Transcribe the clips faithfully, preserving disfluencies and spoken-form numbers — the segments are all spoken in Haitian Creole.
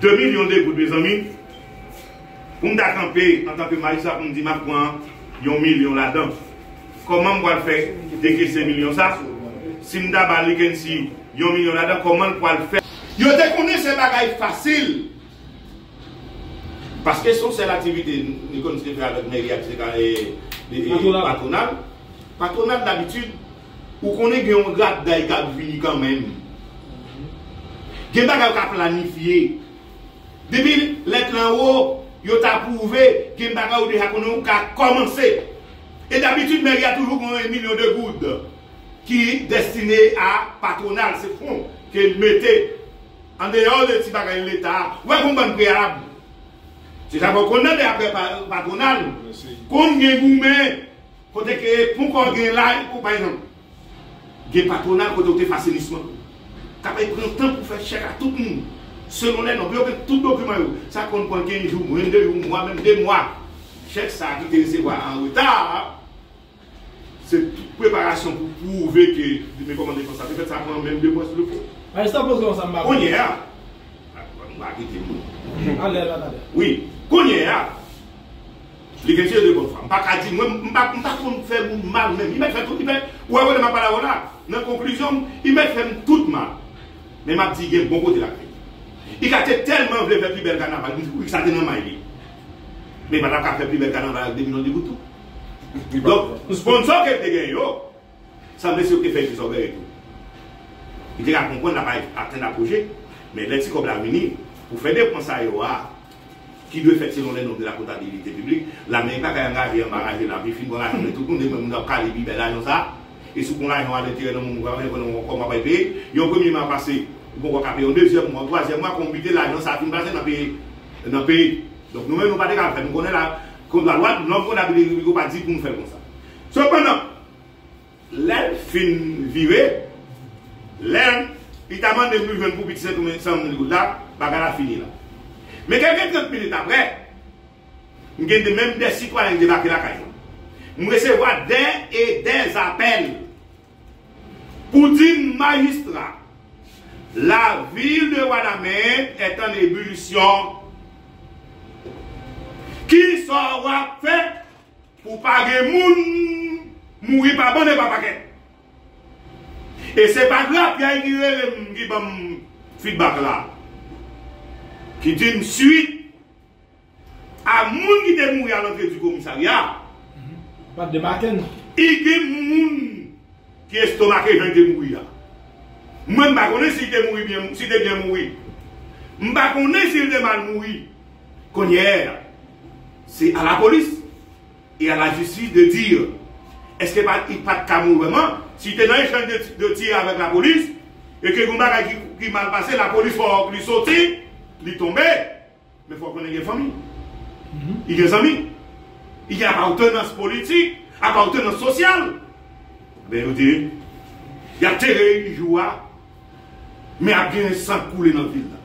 De milyon de goud, mezanmi. Pou m ta kanpe antanke majistra pou m di m ap pran yon milyon ladan, kòman m pral fè dekese milyon sa? Si m ta ba Likency yon milyon ladan, kòman l pral fè? Yo te konnen se bagay fasil. Paske se yon sèl aktivite Likency te fè avèk mèri ak se ka, e, e, e, patwonal. Patwonal, dabitid, ou konnen gen yon grapday k ap vini kanmenm. Gen bagay yo ka planifye. Depi lèt lan wo, yo ta pwouve gen bagay ou deja konnen ou ka kòmanse. E dabitid, mèri a toujou gen yon milyon de goud ki destine a patwonal, se fon ke l mete andeyò de ti bagay leta a. Ou wè, gon bann preyalab. Se sa fè w konn tande apre pa- patwonal, konn gen goumen. Kote ke ponkò gen la, pou pa egzanp, gen patwonal kote ou te fè asenisman. Kapab pran tan pou fè chèk a tout moun. Selon lè nòm, yo gen tout dokiman yo. Sa konn pran kenz jou, vennde jou, mwa, menm de mwa. Chèk sa a ki te resevwa an reta a, se tout preparasyon pou pwouve ke demen kòman defans la te fèt, sa pran menm de mwa sou le fon. Majistra poze yon sa m pa konn. Kounye a, m pa kite moun. Ale, ale, ale. Wi, kounye a, Li gen ti de bòn fwa. M pa ka di, mwen, m pa, m pa konn fè moun mal menm. Li mèt fè tout, li mèt, ou wè, wè, m ap pale avè w la, nan konklizyon m, li mèt fè m tout mal. Men m ap di, gen bon kote l ap vini. Li ka te tèlman vle fè pi bèl kanaval, m di, wi, sa te nan may li. Men li pa t ap ka fè pi bèl kanaval ak de milyon de goud tou. Donk, sponsò ke l te genyen yo, sanble se yo ki te fè dezògè etou. Li te ka konprann l ap atenn apwoche, men lè ti kòb la vini, pou fè depans sa yo a, ki dwe fèt selon les normes de la comptabilité publique, lameri pa ka angaje anba lajan la, pi fin pran lajan, men tout moun, demen moun ap kale pi bèl lajan sa, e si w pran lajan a lenterè nan moun, ou pa konnen kòman w ap peye, yon premye mwa pase, ou poko ka peye yon dezyèm mwa, yon twazyèm mwa, konbite lajan sa fin pase nan peye, nan peye. Donk nou menm nou pa te ka fè, nou konnen la, kont la lwa, nòm kontab yo pa di pou nou fè l konsa. Sepandan, lè l fin vire, lè li ta mande m pou jwenn pou piti sèt mil, san mil goud la, bagay la fini la. Men kèlke trant minit apre, m gen de, menm de sitwayen ki debake lakay mwen. M resevwa dè e dè apèl pou di m, majistra, la ville de Wanament est en ébullition. Kisa w ap fè pou pa gen moun mouri pa bann e pa pakèt? E se pa Grapyay ki rele m, ki ban m feedback la, ki di m swit a moun ki te mouri a lantre di komisarya, pa t debake non. I gen moun ki estomake jan li te mouri a. Mwen, m pa konnen si li te mouri byen, si li te byen mouri. M pa konnen si li te mal mouri. Kounye a, se a la polis e a la jistis de dire, èske pa, li pa t ka mouri vrèman? Si li te nan echanj de, de tir avèk la polis, e ke gen yon bagay ki, ki mal pase, la polis fè li soti, li tonbe. Men fò w konnen gen fanmi. Li gen zanmi. Li gen apatènans politik, apatènans sosyal. Ben, yo di, y ap tere li jou a, men ap gen san k koule nan vil la.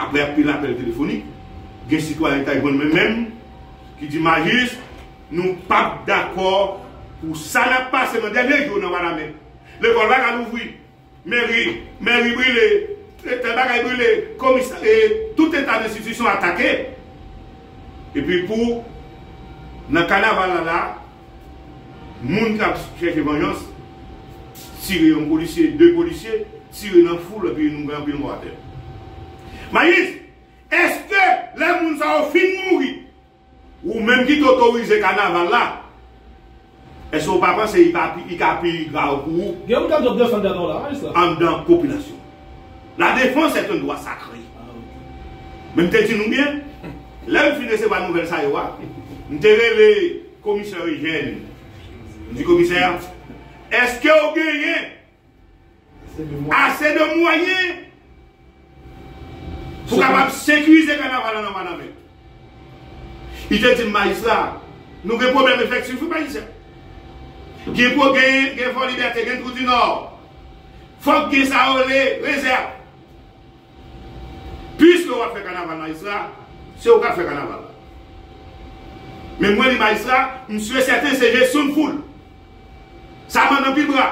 Apre anpil apèl telefonik, gen sitwayen k al jwenn mwen menm, ki di, majis, nou p ap dakò pou sa n ap pase nan dènye jou nan Wanament. Lekòl pa ka louvri. Mèri, mèri brile, e, tèl bagay brile, komisa, e, tout eta enstitisyon atake. Epi pou, nan kanaval la la, moun k ap chèche vanjans, tire yon polisye, de polisye, tire nan foul, epi nou gen anpil mò atè. Majis, èske lè moun sa yo fin mouri, ou menm ki te otorize kanaval la, èske w pa panse li pa pi, li ka pi grav pou ou? Gen moun k ap t ap defann tèt ou la, majistra. Anndan popilasyon. La défense est un droit sacré. Ah, ok. Men m te di nou byen, lè m fin resevwa nouvèl sa yo a, m te rele komisè Eugène. M di, komisè, èske w genyen ase de mwayen pou kapab sekirize kanaval la nan Wanament? Li te di m, majistra, nou gen pwoblèm efektif, wi, majistra. Gen pwo-, gen, gen Fò Libète, gen Twou di Nò. Fòk gen sa yo rele rezèv. Piske w ap fè kanaval, majistra, se ou k ap fè kanaval la. Men mwen di, majistra, m si e sèten se jesyon de foul. Sa mande anpil bra.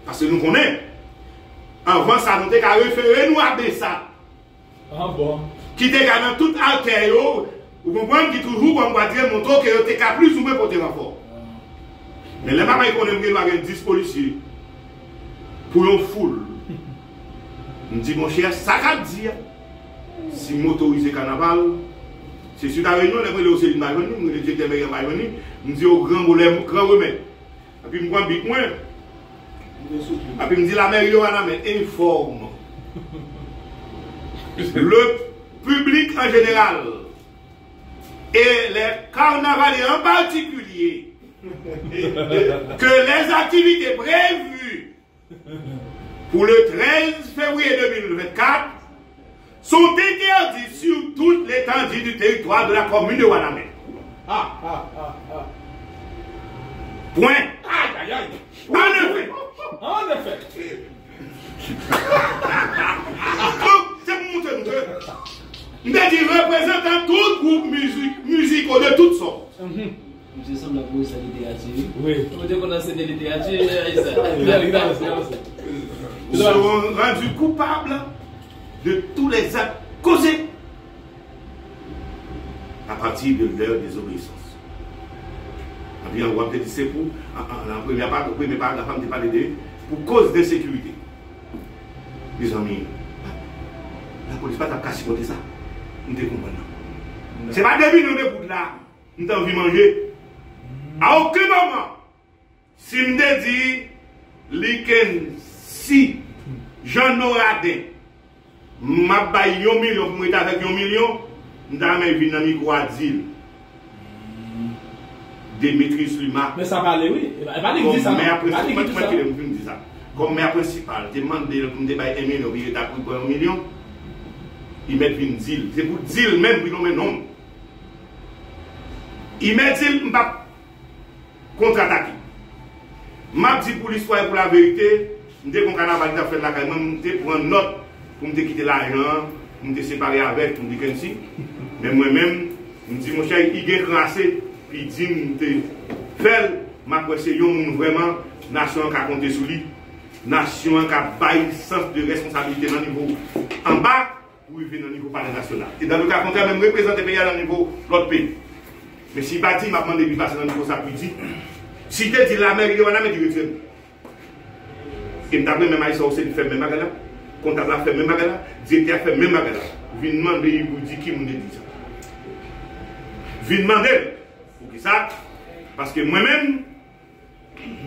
Paske nou konnen, anvan sa, nou te ka refere nou a BSAP. Ah bon? Ki te ka nan tout atè yo, ou konprann, ki toujou, kòm kwa di, montre ke yo te ka plizoumwen pote ranfò. Men lè m ap konnen m gen dwa gen dis polisye pou yon foul. M di, monchè, sa k ap di a, si m otorize kanaval, se Sid Lareyinyon, lè m rele Oselin pa jwenn li, m rele direktè meri an pa jwenn li, m di yo gran volè, gran remèd. Epi m pran bik mwen. Epi m di lamèri de Wanament, informe le public en général et les carnavaliers en particulier que les activités prévues pour le treize février deux mille vingt-quatre sont interdits sur toute l'étendue du territoire de la commune de Wanament. Ah, ah, ah, ah. Point. Aïe, aïe, aïe. En effet. En effet. Donk, se pou montre nou ke m te di reprezantan tout gwoup mizik, miziko de tout sòt. Misye sanble ap voye sa literati, wi. Wi. Ou te konn ansenye literati, e, e, sa. Wi, wi, wi. Seront rendus coupables de tous les actes causés à partir de leur désobéissance. Epi an w ap te di se pou, an, an, nan premye pa, premye paragraf la, m te pale de pou koz de sekirite. Mezanmi, lapolis pa t ap ka sipòte sa. M te konprann nan. Se pa de milyon de goud la. M te anvi manje. A okenn moman, si m te di Likensi Jean Noradin, m ap bay yon milyon pou m rete avèk yon milyon, m ta renmen vin nan mikwo a di l. Demetrius Luma. Men sa pale, wi. E pa, e pa li ki di sa, non. E pa li ki di sa. Kòm mè prensipal te mande l pou m te bay en milyon, pou l te pran yon milyon, li mèt vin di l. Se pou di l menm, pou l nonmen non m. Li mèt di l, m p ap kontratake. M ap di pou listwa e pou laverite, m te gon kanaval ki t ap fèt lakay mwen, m te pran nòt pou m te kite lajan an, pou m te separe avèk, pou m di Kensi. Men mwen menm, m di, monchè, li gen kran ase, li di m, m te fè l, m ap wè se yon moun vrèman, nasyon an ka konte sou li. Nasyon an ka bay sans de responsabilite nan nivo anba, pou rive nan nivo palè nasyonal. E dan le ka kontrè, menm reprezante peyi a nan nivo lòt peyi. Men si li pa di, m ap mande li pase nan nivo sa pou li di. Si li te di lamèri de Wanament, li retire l. E m t ap renmen majistra Oselin fè menm bagay la, kontab la fè menm bagay la, direktè a fè menm bagay la. Vin mande li pou di ki moun te di sa. Vin mande l. Poukisa? Paske mwen menm,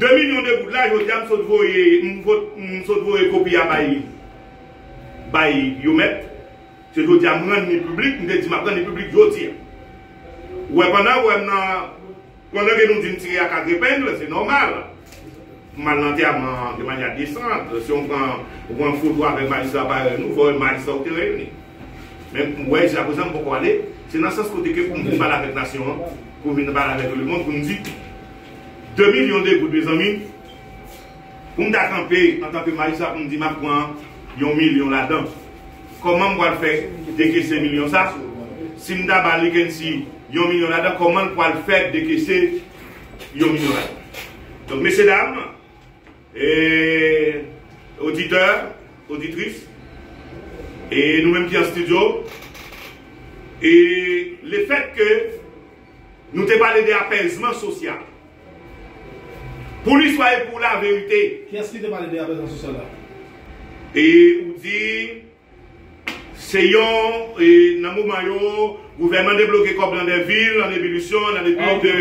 de milyon de goud la, jodi a, m sot voye, m vot, m sot voye kopi a bay, bay Yomèt. Se jodi a m rann li piblik, m te di m ap rann li piblik jodi a. Ou wè, pandan ou wè m nan, pandan ke nou di m tire ak agrepeng, se nòmal. M al nan antèman de manya desant, si w pran, ou pran foto avèk majistra parèy nou, fò majistra ou te reyini. Men m wè, jiskaprezan, m poko ale, se nan sans kote ke pou m vin pale avèk nasyon an, pou m vin pale avèk lemonn, pou m di, de milyon de goud, mezanmi, pou m ta kanpe antanke majistra, pou m di m ap pran yon milyon ladan, kòman m pral fè dekese milyon sa? Si m ta ba Likensi yon milyon ladan, kòman l pral fè dekese yon milyon ladan? Donk, mesye dam, e, oditè, oditris, e nou menm ki an estidyo, e lefètke nou te pale de apèzman sosyal. Pou listwa e pou laverite. Kiyès ki te pale de apèzman sosyal la? E ou di, se yon, e, nan moman yo, gouvènman debloke kòb nan de vil, an ebilisyon, nan de vil de,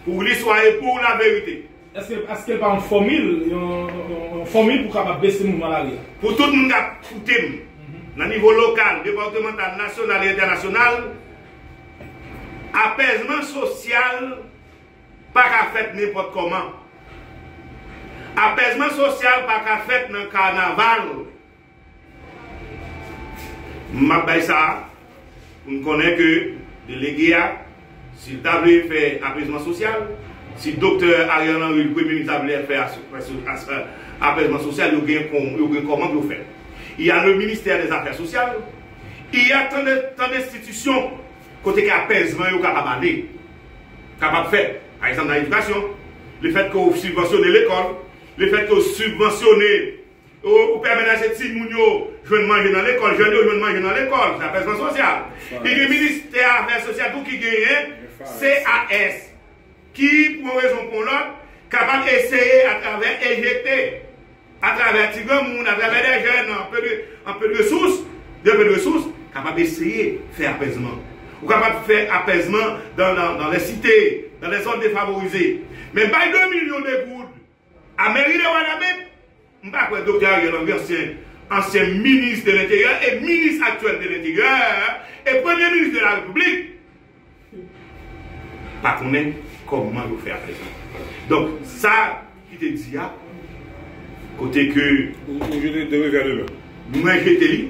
pou listwa e pou laverite. Èske, èske l pa yon fòmil, yon, yon, yon fòmil pou kapab bese mouvman lari a? Pou tout moun k ap koute m, nan nivo lokal, depatmantal, nasyonal e entènasyonal, apèzman sosyal pa ka fèt nenpòt kòman. Apèzman sosyal pa ka fèt nan kanaval. M ap bay sa pou n konnen ke delege a, si l ta vle fè apèzman sosyal, si doktè Ariel Henry, premye minis, ta vle fè as-, as-, as-, apèzman sosyal, yo gen kon-, yo gen kòman pou yo fè. Il y a le ministère des Affaires sociales, il y a tant de, tant d'institutions kote ke apèzman yo kapab ale, kapab fèt. Pa egzanp, nan edikasyon, lefètke w sibvansyone lekòl, lefètke w sibvansyone Ou, ou pèmèt a se timoun yo jwenn manje nan lekòl, jèn yo jwenn manje nan lekòl, se apèzman sosyal. Li gen ministè afè sosyal tou ki genyen C A S, ki pou yon rezon pou yon lòt, kapab eseye atravè E G T, atravè ti granmoun, atravè dè jèn an pe de, an pe de resous, de pe de resous, kapab eseye fè apèzman. Ou kapab fè apèzman dans, dans, dans les cités, dans les zones défavorisées. Men bay de milyon de goud a mèri de Wanament, m pa kwè Doktè Ariel Henry, ansyen, ansyen minis de lenteryè e minis aktyèl de lenteryè e premye minis de la repiblik, pa konnen kòman yo fè apèzman. Donk, sa ki te di a, kote ke Ou, ou jete de revè de men. Mwen jete li,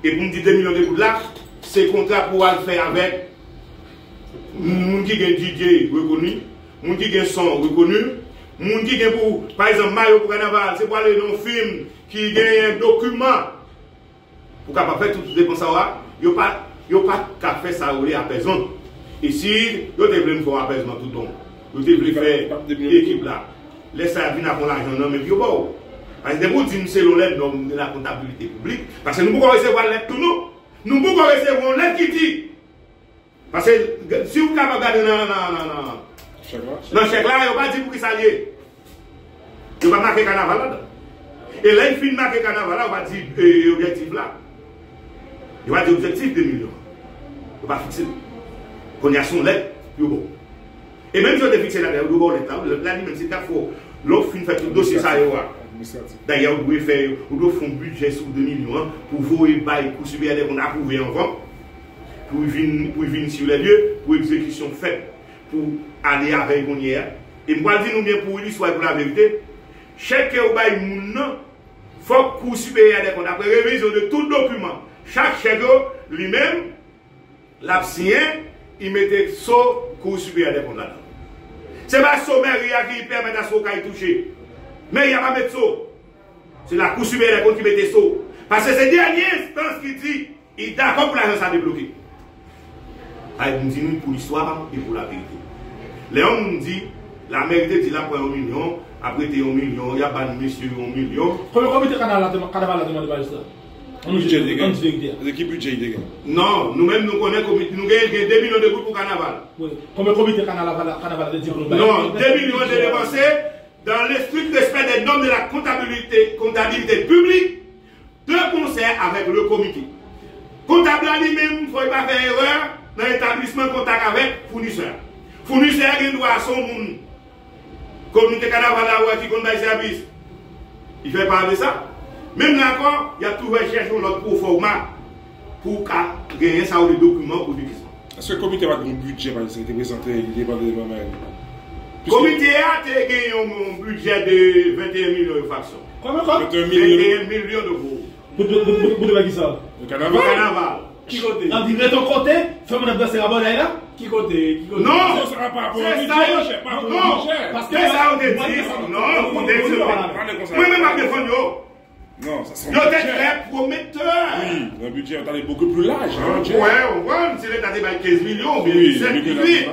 e pou m di de milyon de goud la, se kontra pou al fè avèk moun ki gen D J rekoni, moun ki gen son rekoni, moun ki gen pou, pa egzanp, mayo pou kanaval, se pou ale nan yon fim ki genyen dokiman pou kapab fè tout depans sa yo a, yo pa, yo pa ka fè sa yo rele apèzman. E si yo te vle m fè yon apèzman tout bon, yo te vle fè ekip la, lè sa y ap vin ak yon lajan nan men yo ba w. Paske depi w di m selon lè nòm de la kontabilite piblik, paske nou poko resevwa lèt tou non. Nou poko resevwa yon lèt ki di Paske si w kapab gade nan, nan, nan, nan, nan chèk la, yo pa di pou ki sa l ye. Yo pa make kanaval ladan. E lè yo fin make kanaval la, yo pa di e, objektif la. Yo pa di objektif de milyon. Yo pa fikse l. Kounye a se yon lèt yo ba w. E menm si yo te fikse l ladan, yo dwe ba w lèt la. Lèt la li menm se t ap fè w, lè w fin fè tout dosye sa yo a. Dayè, ou dwe fè, ou dwe fè yon bidjè sou de milyon an pou voye bay Kou Siperyè dè Kont apwouve anvan. Pou l vin, pou l vin sur les lieux, pou egzekisyon fèt, pou ale avè l kounye a. E m pral di nou byen pou listwa e pou laverite, chèk ke ou bay moun nan, fòk Kou Siperyè dè Kont, apre revizyon de tout dokiman, chak chèk yo, li menm, l ap siyen, li mete so Kou Siperyè dè Kont ladan. Se pa so mèri a ki pèmèt aske w kay touche. Mèri a pa met so. Se la Kou Siperyè dè Kont ki mete so. Paske se dènye enstans ki di li dakò pou lajan sa debloke. Ay, m di nou pou listwa pa m e pou laverite. Lè yon moun di, lamèri te di l ap pran yon milyon, ap rete yon milyon, y ap ba mesye yon milyon. Konbyen komite kanaval la te, kanaval la te mande majistra? Ki bidjè li te gen? Ann di verite a. Ki bidjè li te gen? Non, nou menm nou konnen komite, nou gen, gen de milyon de goud pou kanaval. Wi. Konbyen komite kanaval la, kanaval la te di pou nou bay? Non, de milyon te depanse dans le strict respect des normes de la comptabilité, comptabilité publique, de concert avec le comité. Kontab la li menm, fò l pa fè erè nan etablisman kontak avèk founisè a. Founisè a gen dwa se yon moun komite kanaval la wè ki konn bay sèvis. Li fè pa de sa. Menm la ankò, y ap toujou al chèche yon lòt pwofòma pou w ka genyen sa yo de dokiman pou dekizman. Èske komite a pa t gen yon bidjè, pa egzanp, li te prezante, li te pale de manman li? Komite a te gen yon, yon bidjè de venteyen milyon de fraksyon. Konbyen kòb? Venteyen milyon de goud. Pou, pou, pou, pou, pou te fè kisa? Kanaval. Kanaval. Ki kote? Nan di ret yon kote, fè moun ap danse rabòday la? Ki kote? Ki kote? Non. Se sa, pa pou bidjè, monchè, pa pou bidjè. Paske se sa yo te di. Non, ou te di. Mwen menm m ap defann yo. Non, sa se yon bidjè. Yo te trè pwometè. Wi, nan bidjè, yo t ale beaucoup plus large, nan bidjè. Ou konprann, si Leta te bay kenz milyon oubyen disèt, dizuit.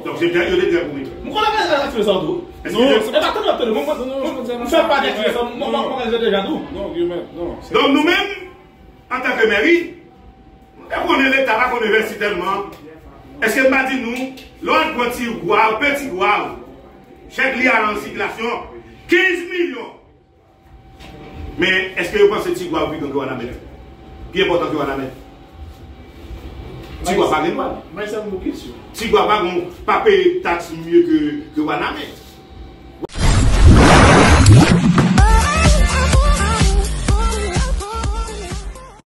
Donk, se trè, yo te trè pwometè. M konnen men sa, sa, sa tou. Non, se pa tande, tande. Mwen, mwen, mwen fè pa de sa, mwen, mwen, mwen, deja tou. Non, Guillemette, non. Donk, nou menm, antanke mèri, nou te konnen Leta pa konn envesti tèlman. Èske m pa di nou, lè w al pran Ti Gwav, Peti Gwav, chèk li a an sikilasyon, kenz milyon. Men, èske yo panse Ti Gwav pi gran ke Wanament? Pi enpòtan ke Wanament? Ti Gwav pa gen dwàn. Ti Gwav pa gon, pa peye taks mye ke, ke Wanament.